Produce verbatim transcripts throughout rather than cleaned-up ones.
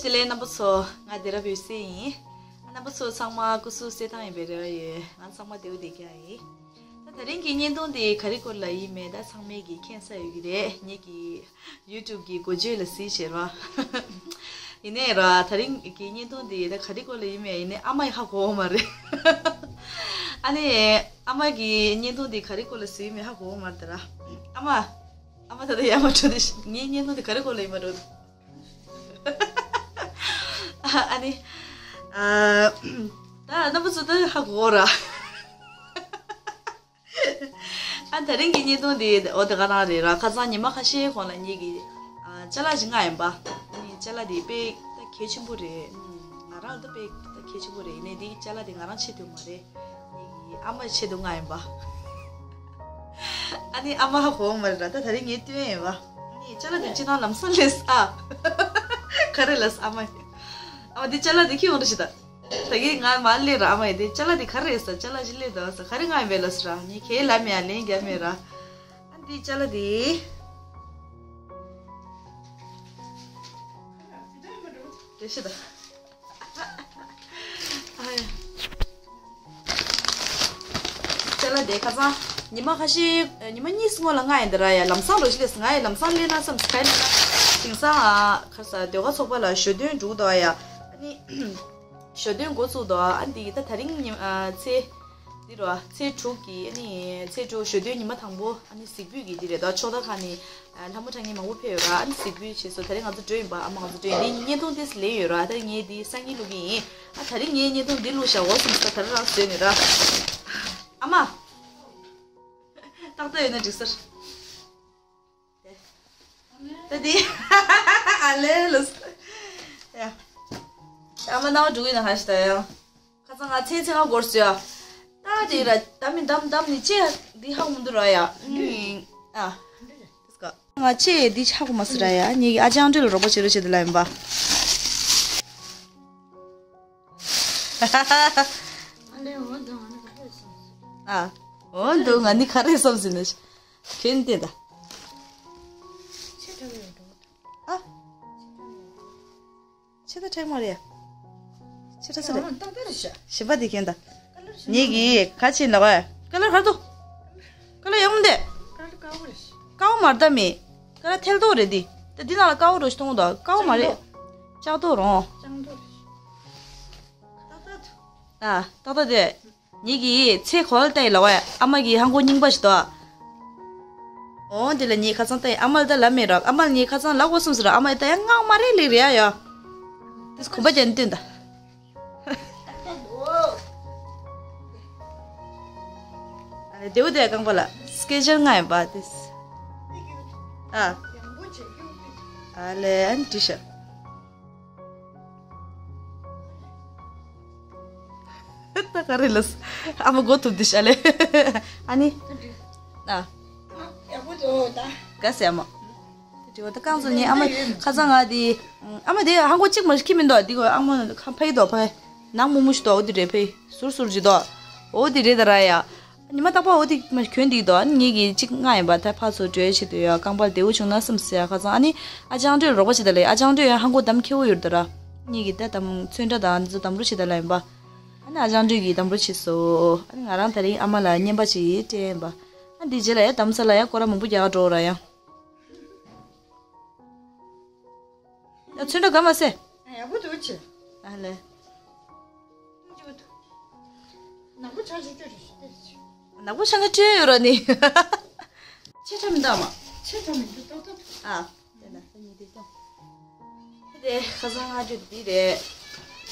བདེ་ལེགས་རྣམ་པ་ཚོ། ང་བདེ་རབ་འོད་ཟེར་ཡིན། རྣམ་པ་ཚོ་ཚང་མ་སྐུ་གཟུགས་གསལ་ཐང་ཡིན་པའི་རེ་བ་ཡོད། ང་ཚང་མ་བདེ་པོ་བསྡད་ཀྱི་ཡིན། ད་དེ་རིང་གི་བརྙན་ཐུང་འདི་ག་རེ་སྐོར་ལ་ཡིན་མེད་ད་ཚང་མས་ཀྱིས་མཁྱེན་ས་ཡོད་ཀྱི་རེད། ངེད་ཀྱི་ཡུ་ཊུབ་ཀྱི་འགོ་བརྗོད་ལ་གཟིགས་བྱས་རོགས། ཡིན་ནའི་ར་དེ་རིང་གི་བརྙན་ཐུང་འདི་ད་ག་རེ་སྐོར་ལ་ཡིན་མེད་ཡིན་ནའི་ཨ་མ་ཡིས་ཧ་གོ་བ་མ་རེད། ཨ་ནི་ཨ་མ་གིས་བརྙན་ཐུང་འདི་ག་རེ་སྐོར་ལ་བཟོས་ཡིན་མེད་ཧ་གོ་བ་མ་རེད་ད་ར། ཨ་མ། ཨ་མ་ད་ལྟ་ཡར་མར་འགྲོ་དེ་ངའི་བརྙན་ཐུང་འདི་ག་རེ་སྐོར་ལ་ཡིན་མ་རེད། ཨ་ནི། ཨ། ད་རྣམ་པ་ཚོ་ད་ཧ་གོ་ར། ཨ་དེ་རིང་གི་བརྙན་ཐུང་འདི་འོ་དེ་ག་རང་རེད་ར། ཁ་སང་ཉི་མ་ཁ་ཤས་གོང་ལ་ངེད་ཀྱི་ཨ་ཅ་ལག་ཅིག་མངགས་ཡིན་པ། ཨ་ནི་ཅ་ལག་འདི་དཔེ་ད་གལ་ཆེན་པོ་རེད། ང་རང་ད་དཔེ་ད་གལ་ཆེན་པོ་རེད། ཡིན་ནའི་འདི་ཅ་ལག་འདི་ང་རང་ཆེད་དུ་མ་རེད། ངེད་ཀྱི་ཨ་མའི་ཆེད་དུ་མངགས་ཡིན་པ། ཨ་ནི་ཨ་མ་ཧ་གོ་བ་མ་རེད་ར། ད་དེ་རིང་ངས་སྟོན་ཡིན་པ། ཨ་ནི་ཅ་ལག་འདི་ཅི་ནང་ལམ་སང་སླེབས་ཨ། ག་རེ་ལབ་ཨ་མ། ཨ་མ་འདི་ཅ་ལག་འདི་ཁྱེར་ཡོང་རོགས་བྱེད་ད། ད་གིན་ང་མར་སླེབས་ར་ཨ་མ་ཡིས་དེ་ཅ་ལག་དེ་ག་རེ་རེད་ཟེར། ཅ་ལག་ཅིག་སླེབས་འདུག་ཟེར། ག་རེ་མངགས་ཡིན་པས་ལབ་ཟེར་ར། ངས་ག་ལབ་མེད་ཡ། ལན་རྒྱབ་མེད་ར། ཨ་འདི་ཅ་ལག་དེ། དེ་ཤི་ད། ཨ་ཡ། ཅ་ལག་དེ་ཁ་སང་ཉི་མ་ཁ་ཤས་ཉི་མ་གཉིས་སྔོན་ལ་མངགས་ཡིན་ད་ར་ཡ། ལམ་སང་རོགས་ཞིག་སླེབས། ང་ཡི་ལམ་སང་སླེབས་ན་བསམ་སི་ཁ་ཡི་ལ་ན། དེང་སང་ཨ་ཁ་ས་ཟློས་གར་ཚོགས་པ་ལ་ཞོ་སྟོན་འགྲོ་གི་འདུག་ཡ། ཨ་ནི། ཞོ་སྟོན་འགོ་བཙུགས་འདུག་ཨ་འདི་ད་དེ་རིང་ཉི་ཨ་ཚེས་འདི་རུ་ཚེས་དྲུག་གི་ཨ་ནི་ཚེས་དྲུག་ཞོ་སྟོན་ཉི་མ་དང་པོ་ཨ་ནི་གཟིགས་འབུལ་གྱི་འདི་རེད་དོ། ཕྱོགས་མཐའ་ཁག་ནས་ལྷ་མོ་ཁྲ་རྒན་མང་པོ་ཕེབས་ཡོད་ར། ཨ་ནི་གཟིགས་འབུལ་བྱས་སོ། དེ་རིང་ང་ཚོ་འགྲོ་ཡིན་པ། ཨ་མ་ང་ཚོ་འགྲོ་ཡིན། འདི་བརྙན་ཐུང་ཏོག་ཙམ་ལེན་ཡོད་ར། ད་ངས་འདི་སང་ཉིན་བླུག་གི་ཡིན། ཨ་ད་རིང་ངས་བརྙན་ཐུང་འདི་བླུག་བཞག་འོ་སོང་ཙང་ད་རང་རང་བཟོས་ནས་ར། ཨ་མ། ཏག་ཏག་ཡོད་ན་འགྲིག་ཟེར། ད་དེ། ཨ་ལེ་ལོས། ཡ། ཨ་མ་ནང་འགྲོ་གི་ན་ཧ་ཤི་ད་ཡ། ཁ་སང་ང་ཚེ་ཚེ་ང་སྒོར་སོ་ཡ། ད་དེ་ར་ད་མི་འདམ་འདམ་ནི་ཅེ་འདི་ཧ་མི་འདུག་ར་ཡ། ཨ་ནི། ཨ། དེ་སྐ་ང་ཅེ་འདི་ཧ་གོ་མ་སི་ར་ཡ། ངེད་ཀྱི་ཨ་ཅང་འདྲེ་ལ་རོགས་པ་བྱེད་རོགས་བྱེད་དེ་ལ་ཡིན་པ། ཨ། འོ་འདུག་ང་ནི་ག་རེ་བསམ་ཟིན་ནས། ཁྱོད་འདི་ད། ཨ། ཆེ་ད་ཁྲེག་མ་རེད། ཆེ་ད་སི་རེད། ཏག་ཏག་རེད་ཤག་ཞི་བ་འདི་ཁྱོད་ད། ཉིད་ཀྱིས་ག་ཆེ་ལ་བ། ཀ་ལར་གར་དུ། ཀ་ལར་ཡོང་མི་འདུག་ཀ་ལར་དཀར་པོ་རེད་ཤག་དཀར་པོ་མ་རེད་ད་མི། ཀ་ལར་ཐལ་ཏོག་རེད་འདི། ད་འདི་ནང་ལ་དཀར་པོ་རོ་ཞིག་མཐོང་འདུག་དཀར་པོ་མ་རེད། ལྕགས་ཏོག་རོང་། ལྕགས་ཏོག་རེད་ཤག་ཏག་ཏག་ཏུ། ཨ། ཏག་ཏག་དེ། ཉིད་ཀྱིས་ཚེ་གོ་ལ་བལྟས་ལ་བས་ཨ་མ་གི་ཧང་གོ་རྙིང་པ་ཞིག་འདུག་འོ་དེ་ལ་ངས་ཁ་སང་བལྟས་ཨ་མ་ལ་ད་ལབ་མེད་ར། ཨ་མ་ལ་ངས་ཁ་སང་ལབ་དགོས་བསམ་ཟེར་ར། ཨ་མ་ཡིས་ད་ཡང་ངག་མ་རེད་ལེ་རེད་ཡ་ཡ། དེས་གོམ་པ་རྒྱག་ནས་སྟོན་ད། ཨ་ལེ་དེའུ་དེ་རྐང་པ་ལ་སྐེ་ཅར་ལྔ་ཡིན་པ་དེས། ཨ། ཨ་ལེ་ཨ་ནི་དྲིས་ཤག་ད་ག་རེ་ལབ། ཨ་མ་མགོ་ཐུབ་དེ་ཤ་ལེ། ཨ་ནི། ཨ། ཡག་པོ་འདུག་ད། ག་ཟེ་ཨ་མ། དྲི་བ་ད་གང་ཚོ་ཉན་ཨ་མ་ཁ་སང་ང་དེ། ཨ་མ་དེ་ཧང་གོ་གཅིག་མ་ཤི་མི་འདུག་དེ་གོ་ཨ་མ་ཁ་ཕ་ཡི་འདུག་ཕ་ཡི། ནག་མུག་མུག་ཞིག་འདུག་འོ་དེ་རེད་ཕ་ཡི་ཟུར་ཟུར་ཅིག་འདུག་འོ་དེ་རེད་ད་ར་ཡ། ཉི་མ་རྟག་པར་འོ་དེ་མ་གྱོན་འདུག་འདུག་ངེད་ཀྱིས་གཅིག་མངགས་ཡིན་པ་ད་ཕར་ཚུར་འགྲོའི་ཆེད་དུ་ཡ། རྐང་པ་བདེ་བོ་བྱུང་ན་བསམ་སོང་ཡ། ཁ་སང་ཨ་ནི་ཨ་ཅང་འདྲེ་རོགས་པ་བྱེད་ད་ལེ། ཨ་ཅང་འདྲེ་ཡང་ཧང་གོ་འདམ་ཁེ་བོ་ཡོད་ད་ར། ངེད་ཀྱིས་ད་དམ་ཚོན་ཁྲ་དང་འདི་ཚོ་འདམ་རོ་བྱེད་ད་ལ་ཡིན་པ། ཨ་ནི་ཨ་ཅང་འདྲེ་གིས་འདམ་རོ་བྱེད་སོ། ཨ་ནི་ང་རང་དེ་རིང་ཨ་མ་ལ་རྔན་པ་ཅིག་སྤྲད་ཡིན་པ། ཨ་འདི་རྗེས་ལ་ཡ་འདམ་ས་ལ་ཡ་སྐོར་ར་མང་པོ་རྒྱག་ག་འགྲོ་ར་ཡ། ཡ་ཚོན་ཁྲ་ག་མ་སེ། ཡག་པོ་འདུག་ཅེ། ཨ་ལེ། ནག་པོ་ཆགས་ཆོག་ཆོག་རེད་ཤི་ཏེ། ནག་པོ་ཆགས་ན་སྤྲོད་ཡོད་ར་ནི། ཆེ་ཁྲ་མི་འདུག་མ། ཆེ་ཁྲ་མི་འདུག་ཏོག་ཏོག་ཨ། དེ་ན་ད་ཉིད་དེ་ཀྱང་། དེ་ཁ་སང་ང་ཚོ་འདི་རེད།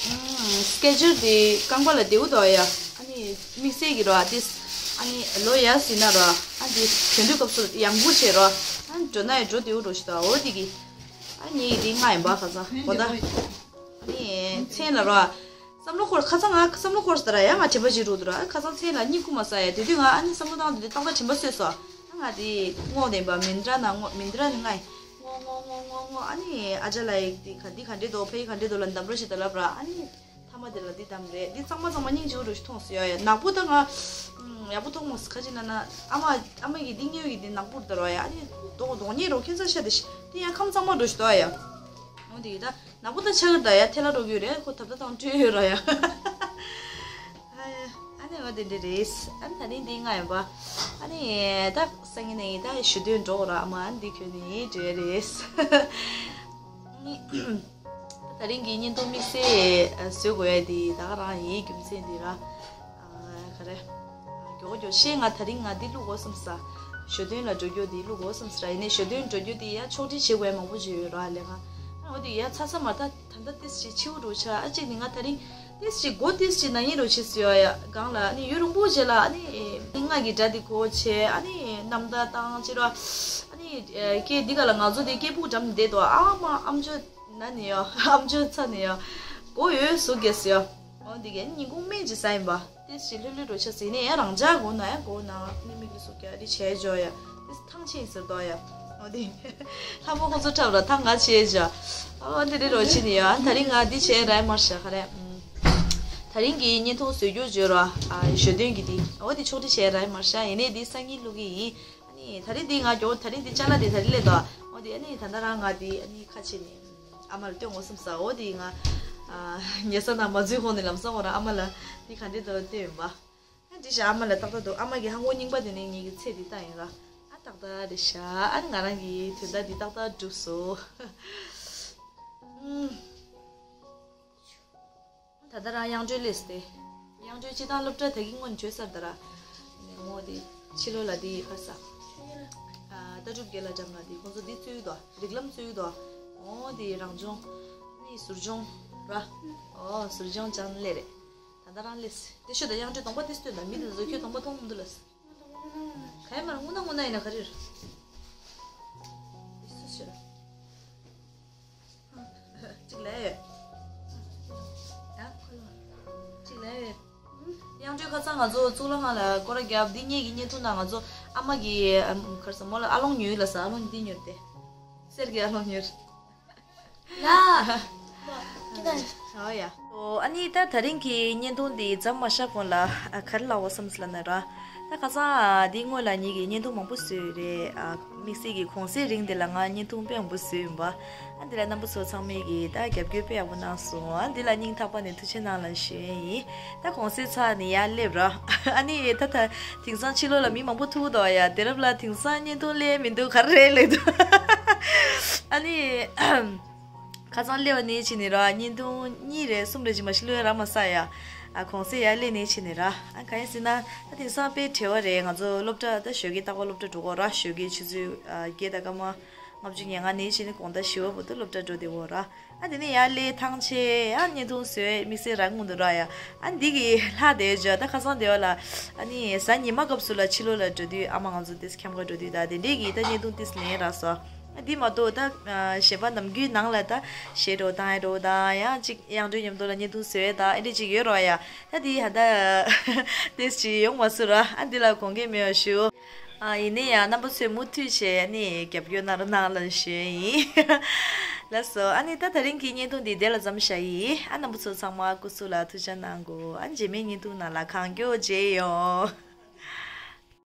སྐེ་ཅར་དེ་རྐང་པ་ལ་བདེ་བོ་འདུག་ཡ། ཨ་ནི་དམིགས་བསལ་གྱི་རོ་ཨ་ཏིས། ཨ་ནི་ལོ་ཡ་ཟིན་ན་རོ་ཨ་འདི་གྱོན་དུས་སྐབས་སུ་ཡང་བུ་བྱེད་རོ། ཨ་ནི་འགྲོ་ན་ཡང་འགྲོ་བདེ་བོ་འགྲོ་ཞིག་འདུག་འོ་དེ་གི། ཨ་ངེད་ཀྱི་དེ་ལྔ་ཡིན་པ་ཁ་སང་གོ་ད། ཨ་ནི་མཚན་ལ་རོ། བསམ་བློ་འཁོར་ཁ་སང་ང་བསམ་བློ་འཁོར་ས་ད་ར་ཡ་ང་དྲན་པ་བརྗེད་འགྲོ་འདུག་ར། ཨ་ཁ་སང་མཚན་ལ་གཉིད་ཁུག་མ་ས་ཡ། དེ་དུས་ང་ཨ་ནི་བསམ་བློ་བཏང་དུས་དེ་ཏག་ཏག་དྲན་པ་གསོས་སོ། ཨ་ང་དེ་སྔོག་བསྡད་པ་མིན་དྲ་ན་སྔོག་མིན་དྲ་ནི་ང་སྔོག་སྔོག་སྔོག་སྔོག་སྔོག་ཨ་ནི་ཨ་ཅག་ལ་ཡིག་དེ་ག་འདི་ག་འདྲེ་འདུག་ཕ་ཡི་ག་འདྲེ་འདུག་ལ་འདམ་རོ་ཞིག་ད་ལབ་ར། ཨ་ནི། ཐ་མ་དེ་ལ་འདི་དམ་རེད། འདི་གཙང་མ་གཙང་མ་སྙིང་རྗེ་པོ་འདྲ་ཞིག་མཐོང་སོང་ཡ། ཡ་ནག་པོ་ད་ང་ཡག་པོ་མཐོང་མ་སོང་། ཁ་ཅིག་ན་ན་ཨ་མ་ཨ་མ་གི་འདི་དངོས་ཀྱི་འདི་ནག་པོ་རེད་ད་ར་ཡ། ཨ་ནི་རྡོག་རྡོག་ཉེ་རོ་ཁྱེད་ཚ་ཤ་དེ་ཤི་དེ་ཡང་ཁམས་གཙང་མ་འདྲ་ཞིག་འདུག་ཡ། འོ་དེ་ཡི་ད་ ནག་པོ་ད་ཆགས་ཀྱི་འདུག་ཡ། ཐལ་ལ་འགྲོ་གི་ཡོད་རེད། ཁོ་ཐབ་ད་བཏང་བྲོས་ཡོད་ར་ཡ། ཨ་ནི་འོ་དེ་འདྲ་རེད། ཨ་ནི་ད་རིང་འདི་ང་ཡིན་པ། ཨ་ནི་ད་སང་ཉིན་ནས་ད་ཞུ་དོན་འགྲོ་ར། ཨ་མ་ཨ་ནི་འདི་ཁྱོད་ནི་འདྲ་རེད། ད་རིང་གི་བརྙན་ཐུང་དམིགས་བསལ་བཟོ་དགོས་ཡ་དེ་ད་ག་རང་ཡིན། རྒྱུ་མཚན་འདི་ར། ག་རེ། མགྱོགས་མགྱོགས་ཤེས། ང་ད་རིང་ང་འདི་བླུག་དགོས་བསམ་ས། ཞོ་སྟོན་ལ་འགྲོ་རྒྱུ་འདི་བླུག་དགོས་བསམ་ས་ར། ཡིན་ནའི་ཞོ་སྟོན་འགྲོ་རྒྱུ་འདི་ཡ་ཕྱོགས་སྒྲིག་བྱེད་དགོས་ཡ་མང་པོ་ཅིག་ཡོད་ར་ལས་ང་། ཨ་འོ་དེ་ཡ་ཚ་ཚ་མ་ད་ད་ལྟ་ཏིས་ཅིག་འཕྱི་བོ་འགྲོ་ཆ། ཨ་གཅིག་ནི་ང་ད་རིང་ཏིས་ཅིག་སྒོ་ཏིས་ཅིག་ན་ཡིན་རོ་ཆི་སི་ཡོ་ཡ་གང་ལ། ཨ་ནི་ཡུན་རིང་པོ་རྗེས་ལ་ཨ་ནི་ང་གི་དགྲ་འདི་གོ་ཆེ། ཨ་ནི་ནམ་ཟླ་བཏང་ཅི་ར། ཨ་ནི་སྐད་འདི་ག་ལ་ང་ཚོ་དེ་སྐད་སྦུག་འགྲམ་བསྡད་དོ། ཨ་མ་ཨམ་ཅོ་ན་ནི་ཡོ་ཨམ་ཅོ་ཚ་ནི་ཡོ་གོ་ཡོད་སུ་གེ་སི་ཡོ། འོ་འདི་གའི་ཉིན་གུང་སྨན་ཅིག་ཟ་ཡིན་པ། ཏིས་ཅི་ལྷོད་ལྷོད་རོ་ཆ་ཟིན་ནས་ཡ་རང་ཅག་གོ་ན་ཡ་གོ་ན་ནི་མིག་ལ་སུ་ག་རི་ཆེ་ཇོ་ཡ། ཏིས་ཐང་ཆེན་ཟེར་དོ་ཡ། འོ་དེ་ལྷ་མོ་ཁོང་ཚོ་འཁྲབ་ར་ཐང་ག་ཆེ་ཇོ། འོ་དེ་རེ་རོ་ཆི་ནི་ཡ། ད་རིང་ང་འདི་བྱས་ར་མར་ཤ་ག་རེ། ད་རིང་གི་བརྙན་ཐུང་བཟོ་རྒྱུ་བརྗོད་ར། ཞོ་སྟོན་གི་འདི་འོ་དེ་ཕྱོགས་སྒྲིག་བྱས་ར་མར་ཤ། ཡིན་ནས་འདི་སང་ཉིན་བླུག་གི་ཡིན། ཨ་ནི་ད་རིང་འདི་ང་མགྱོགས། ད་རིང་འདི་ཅ་ལག་འདི་ད་རིང་སླེབས་དོ། འོ་དེ་ཨ་ནི་ད་ལྟ་རང་ང་འདི་ཨ་ནི་ཁ་ཕྱེ་ནས། ཨ་མ་ལ་སྟོན་དགོས་བསམ་ས། འོ་དེ་ང་ཉལ་ས་ནང་མ་འཛུལ་གོང་ནས་ལམ་སང་འོ་ར་ཨ་མ་ལ་དེ་ག་འདྲས་འདུག་ལ་སྟོན་ཡིན་པ། ཨ་འདི་ཤ་ཨ་མ་ལ་ཏག་ཏག་འདུག་ཨ་མ་གི་ཧ་ངོ་རྙིང་པ་དེ་ནས་ངེད་ཀྱི་ཚེ་འདི་ལྟ་ཡིན་ར། ཨ་ཏག་ཏག་རེད་ཤ། ཨ་ནི་ང་རང་གི་དོན་དག་འདི་ཏག་ཏག་འགྲུབ་སོང་། ཨུམ། ད་ལྟ་རང་དབྱངས་སྒྲོལ་སླེབས་ཏེ། དབྱངས་སྒྲོལ་སྤྱི་བཏང་སློབ་གྲྭ་ད་གིན་སྔོན་བྱོས་ཚར་ད་ར། ངོ་དེ་ཕྱི་ལོགས་ལ་དེ་ཕར་ས། ཨ་ལྟ་གྲུབ་རྒན་ལགས་འགྲམ་ལ་དེ་ཁོང་ཚོ་འདི་བཙུགས་དོ། རིགས་ལམ་བཙུགས་དོ། འོ་དེ་རང་སྦྱོང་། ནི་ཟུར་སྦྱོང་ར། འོ་ཟུར་སྦྱོང་ཅང་སླེབས་རེད། ད་ལྟ་རང་སླེབས། དེ་ཤོད་ད། དབྱངས་སྒྲོལ་གདོང་པ་དེ་སྟོན་ད། མི་དེ་ཚོ་ཁྱོད་གདོང་པ་མཐོང་མི་འདུག་ལ། ག་ཡ་མར་སྔོ་ན་སྔོ་ན་ཡིན་ན་ག་རེ་རེད། དེ་སུ་ཤོད་ད། གཅིག་ལས་ཡོད། ཡ། གཅིག་ལས་ཡོད། དབྱངས་སྒྲོལ་ཁ་སང་ང་ཚོ་གཙུག་ལག་ཁང་ལ་སྐོར་ར་བརྒྱབ། འདི་ངེད་ཀྱི་བརྙན་ཐུང་ནང་ང་ཚོ་ཨ་མ་གི་ཨམ་ག་རེ་ཟེར་མོ་ལ་ཨ་ལོང་ཉོས་ལ་ས། ཨ་ལོང་འདི་ཉོས་ཏེ། གསེར་གྱི་ཨ་ལོང་ཉོས། ལ། ཨོ་ཡ། ཨོ་ཨ་ནི་ད་ད་རིང་གི་བརྙན་ཐུང་འདི་མཚམས་མ་བཞག་གོང་ལ་ཨ་ག་རེ་ལབ་དགོས་བསམ་སོང་ལབ་ན་ར། ད་ཁ་སང་ཨ་འདི་སྔོན་ལ་ངེད་ཀྱིས་བརྙན་ཐུང་མང་པོ་བཟོས་ཡོད་རེད། ཨ་དམིགས་བསལ་གྱི་གུང་སེང་རིང་འདི་ལ་ང་བརྙན་ཐུང་དཔེ་མང་པོ་བཟོས་ཡིན་པ། ཨ་འདི་ལ་རྣམ་པ་ཚོ་ཚང་མས་ཀྱིས་ད་རྒྱབ་སྐྱོར་དཔེ་ཡག་པོ་གནང་སོང་། ཨ་འདི་ལ་སྙིང་ཐག་པ་ནས་ཐུགས་རྗེ་གནང་ལ་ཞུ་ཡས་ཡིན། ད་གུང་སེང་ཚར་ནས་ཡར་སླེབས་ར། ཨ་ནི་ད་ད་དེང་སང་ཕྱི་ལོགས་ལ་མི་མང་པོ་ཐུག་འདུག་ཡ། དེ་རབས་ལ་དེང་སང་བརྙན་ཐུང་སླེབས་མི་འདུག་ག་རེ་རེད་ལབ་འདུག་ཨ་ནི། ཁ་སང་སླེབས་པ་ནས་ཕྱིན་ནས་ར་བརྙན་ཐུང་གཉིས་རེད་གསུམ་རེད་ཅིག་མ་གཞི་བླུག་ཡ་རག་མ་སོང་ཡ། ཨ་གུང་སེང་ཡར་སླེབས་ནས་ཕྱིན་ནས་ར། ཨ་གང་ཡིན་ཟེར་ན་ད་དེང་སང་དཔེ་བྲེལ་བ་རེད། ང་ཚོ་སློབ་གྲྭ་ད་ཞོགས་ཀས་རྟག་པར་སློབ་གྲྭ་འགྲོ་དགོས་ར། ཞོགས་ཀས་ཆུ་ཚོད་ཨ་བརྒྱད་དང་སྐར་མ་ལྔ་བཅུ་ང་ལྔ་ནས་ཕྱིན་ནས་དགོང་དག་བཞི་པ་བར་དུ་སློབ་གྲྭ་འགྲོ་བདེ་བོ་ར། ཨ་དེ་ནས་ཡར་སླེབས་ཐང་ཆད་ཨ་བརྙན་ཐུང་བཟོས་དམིགས་བསལ་རག་མི་འདུག་ར་ཡ། ཨ་འདི་གི་ལྷག་བསྡད་བྱས། ད་ཁ་སང་དེ་བ་ལ་ཨ་ནི་གཟའ་ཉི་མ་སྐབས་སུ་ལ་ཕྱི་ལོགས་ལ་འགྲོ་དུས་ཨ་མ་ང་ཚོ་དེ་ཁྱམས་ཁ་འགྲོ་དུས་ད་དེ་འདྲས་ཀྱི་ད་བརྙན་ཐུང་ཏིས་ལེན་རག་སོང་། ཨ་འདི་མ་གཏོགས་ད་གཞས་པ་ནམ་རྒྱུན་ནང་ལ་ད་གཞས་འགྲོ་དང་ཨེ་འགྲོ་དང་ཡང་ཅིག་དབྱངས་སྒྲོལ་མཉམ་དུ་ལ་བརྙན་ཐུང་བཟོས་དང་ཨེ་འདྲས་ཅིག་ཡོད་རོགས་ཡ། ད་འདི་ཧ་ད་ཏིས་ཅིག་ཡོང་མ་སོང་ར། ཨ་འདི་ལ་དགོངས་འགལ་མེད་པ་ཞུ། ཨ་ཡིན་ནའི་ཡང་རྣམ་པ་ཚོས་མུ་མཐུད་བྱས་ནི་རྒྱབ་སྐྱོར་གནང་རོགས་གནང་ལ་ཞུ་ཡིན། ལགས་སོ། ཨ་ནི་ད་ད་རིང་གི་བརྙན་ཐུང་འདི་དེ་ལ་མཚམས་བཞག་ཡིན། ཨ་རྣམ་པ་ཚོ་ཚང་མ་སྐུ་གཟུགས་ལ་ཐུགས་ཅག་གནང་དགོས། ཨ་རྗེས་མའི་བརྙན་ཐུང་ནང་ལ་གང་མགྱོགས་མཇལ་ཡོང་།